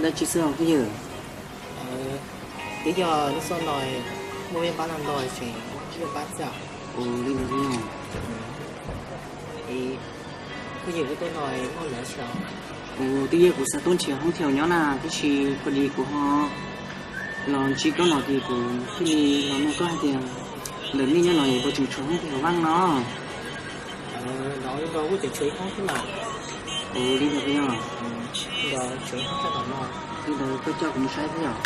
Dab tsi xwb os phooj ywg? Twb yog lub xyoo no muaj peb pab no ntau tseem muaj pab xwb. Ua li ntawd os. Phooj ywg, koj tuaj no muaj dab tsi os? Ua twb yog kuv xav tuaj nrhiav hoob thiaus nyob na, tab sis pom li kuv ho los ntsib koj no ces kuv thiaj li los nug koj hais tias ntawm nej nyob no es puas tseem tshuav hoob thiaus vaj no? Ua li ntawd os. Li ntawd koj coj kuv mus saib thiab yom?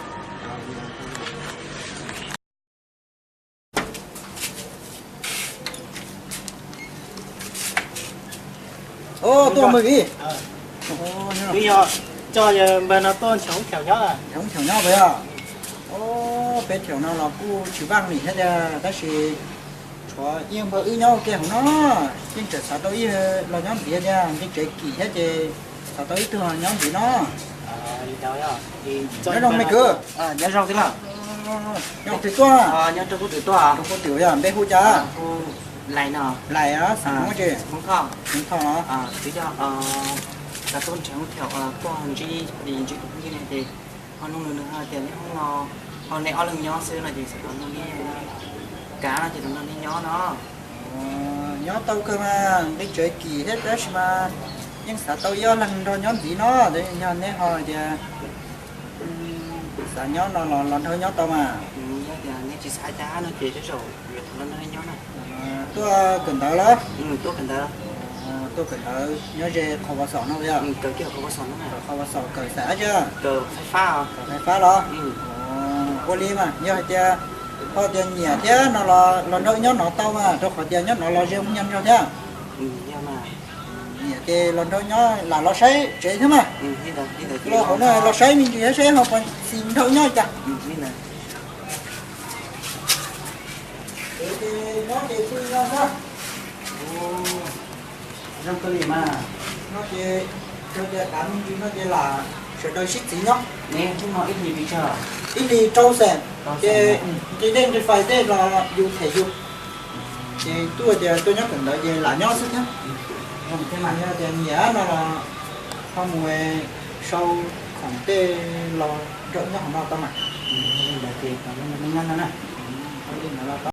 Tuaj mus li. Twb yog coj npawg no tuaj nrhiav hoob thiaus nyob. Nrhiav hoob thiaus nyob puas yog? Peb thiaus no los kuj tsis vaj li thiab tiag, tab sis tshuav ib npawg wb nyob ua ke hauv no, yeej tseem xav tau ib los nyob ntxiv tiag, nqi tsev kim thiab ces xav tau ib tug nyob ntxiv no. Nyob zoo me kwv. Nyob zoo twg tuaj? Nyob rau Hmoob Twm tuaj. Rau Hmoob Twm yog npe hu cas? Lais no. Lais xeem Hmoob tsi? Hmoob Thoj. Twb yog xav tuaj nrhiav hoob thiaus tuaj ntsib, ntsib tus phooj ywg no ces ho nug nws, nws hais tias neb hoob no ho neb ob leeg nyob xwb no ces xav tau nug neb kav no ces tau nrog neb nyob no. Nyob tau kawg mas, nqi tsev kim thiab tab sis mas yeej xav tau ib ob leeg nrog nyob ntxiv no, yog neb ho tias xav nyob no los los nrog nyob tau mas. Yog tias neb tsis xav cas no ces tej zaum yuav tau los nrog neb nyob na. Tuaj kawm ntawv los? Tuaj kawm ntawv. Tuaj kawm ntawv nyob ze Qhov Vaj Xom no puas yog? Kawm kiag Qhov Vaj Xom no. Qhov Vaj Xom kawm xav dab tsi? Kawm fais fab. Kawm fais fab los? Ua li mas yog hais tias ho tias nyiam thiab no los los nrog wb nyob no tau mas, rau qhov tias nyob no los ze mus nyob nrog thiab. Nyiam ces los nrog nyob, lam los saib tsev thiab mas. Los hauv no los saib me ntsis thiab seb ho puas xis nrog wb nyob cas. Ces nyob ces pw no xwb. Zoo kawg li mas. No ces yog tias kav me ntsis no ces lam sawv daws sib txiv nyob. Ib hlis rau xees, ces nqi dej nqi fais tej los yus them yus. Ces tuaj tias tuaj nyob kawm ntawv ces lam nyob xwb thiab. Yog tias nyiam no los ho mus sau khoom tej los nrog nyob hauv no tau mas. Li ntawd ces nyob no na. Li ntawd los tau.